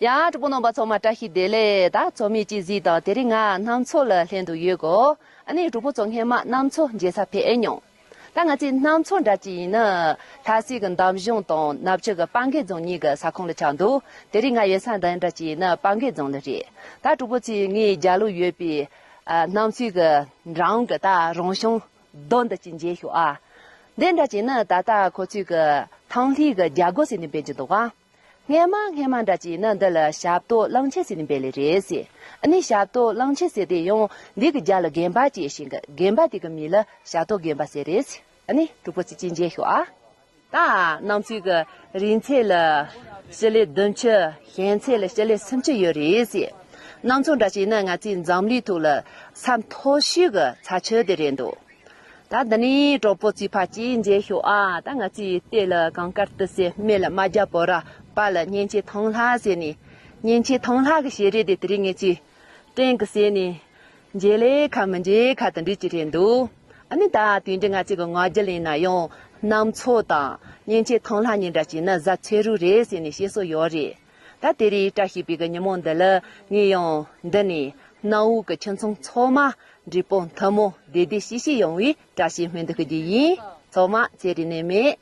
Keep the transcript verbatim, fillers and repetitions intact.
ཡ། གྲོགས་པོ་རྣམ་པ་ཚང་མ་བཀྲ་ཤིས་བདེ་ལེགས། ད་ཚོགས་མི་གཅིག་གཟིགས་དང་། དེ་རིང་ང་གནམ་མཚོ་ལ་ལྷན་དུ་ཡོད་གོ། ཨ་ནི་གྲོགས་པོ་ཚོ་སྔས་མ་གནམ་མཚོ་མཇལ་ས་ཕེབས་ཨེ་མྱོང་། ད་ང་ཚོའི་གནམ་མཚོ་འདྲ་ཅིག་ཡིན་ན་ལྷ་སའི་གི་འདམ་གཞུང་དང་ནག་ཆུ་གི་སྤང་གི་རྫོང་གཉིས་ཀྱི་ས་ཁོངས་ལ་ཆགས་འདུག། དེ་རིང་ང་ཡོད་ས་འདི་འདྲ་ཅིག་ཡིན་ན་སྤང་གི་རྫོང་ལ་རེད། ད་གྲོགས་པོ་ཚོས་ངའི་རྒྱབ་ལོགས་ཡོད་པའི་ཨ་གནམ་མཚོའི་གི་འགྲམ་གི་ད་རང་བྱུང་རྡོ་འདི་ཅིག་མཇལ་ཤོག་ཨ། འདི་འདྲ་ཅིག་ཡིན་ན་ད་ལྟ་ཁོ་ཚོའི་གི་ཐང་ལྷའི་གི་རྒྱལ་སྒོ་ཟེར་ནས་འབོད་ཀྱི་འདུག་ཨ། སྔས་མ་སྔས་མ་འདྲ་ཅིག་ཡིན་ན་འདི་ལ་ཞབས་ཏོག་གླང་ཆེན་ཟེར་ནས་འབོད་ལེ་རེད་ཟེར། ཨ་ནི་ཞབས་ཏོག་གླང་ཆེན་ཟེར་དེ་ཡང་འདི་གི་རྒྱབ་ལ་དགོན་པ་ཅིག་ཡོད་ཤིང་གི་དགོན་པ་དེ་གི་མིང་ལ་ཞབས་ཏོག་དགོན་པ་ཟེར་རེད་ཟེར། ཨ་ནི་གྲོགས་པོ་ཚོས་ཅིག་མཇལ་ཤོག་ཨ། ད་གནམ་མཚོའི་གི་རིང་ཚད་ལ་སྤྱི་ལེ་བདུན་ཅུ། ཞེང་ཚད་ལ་སྤྱི་ལེ་སུམ་ཅུ་ཡོད་རེད་ཟེར། གནམ་མཚོ་འདྲ་ཅིག་ཡིན་ན་ང་ཚོའི་འཛམ་གླིང་ཐོག་ལ་ས་མཐོ་ཤོས་གི་ས་ཆ་དེ་རེད་འདུག། ད་འདི་ནས་གྲོགས་པོ་ཚོས་ཕར་ཅིག་མཇལ་ཤོག་ཨ། ད་ང་ཚོའི་ལྟེ་ལ་གངས་དཀར་ཏི་སེ། སྨད་ལ་རྨ་རྒྱལ་པོ་ར། བར་ལ་གཉན་ཆེན་ཐང་ལྷ་ཟེར་ནས། གཉན་ཆེན་ཐང་ལྷ་གི་ཞལ་རས་དེ་དེ་རིང་ངེད་ཚོས་སྟེང་གི་གསེང་ནས་མཇལ་ལེ་ཁ་མི་མཇལ་ཁ་དེ་འདྲ་ཅིག་རེད་འདུག། ཨ་ནི་ད་དེ་འདྲ་ང་ཚོའི་གི་ང་རྒྱལ་ཡིན་ན་ཡང་གནམ་མཚོ་དང་གཉན་ཆེན་ཐང་ལྷ་གཉིས་འདྲ་ཅིག་ཡིན་ན་གཟའ་ཚེ་རུ་རེད་ཟེར་ནས་བཤད་སྲོལ་ཡོད་རེད། ད་དེ་རིང་བཀྲ་ཤིས་པའི་གི་ཉིན་མོ་འདི་ལ་ངས་ཡང་འདི་ནས་གནའ་བོའི་གི་ཁྱིམ་ཚང་ཚང་མ་འབྲས་སྤུངས་ཐུན་མོང་བདེ་བདེ་སྐྱིད་སྐྱིད་ཡོང་བའི་བཀྲ་ཤིས་སྨོན་འདུན་ཞུ་རྒྱུ་ཡིན། ཚང་མ་ཚེ་རིང་ནད་མེད།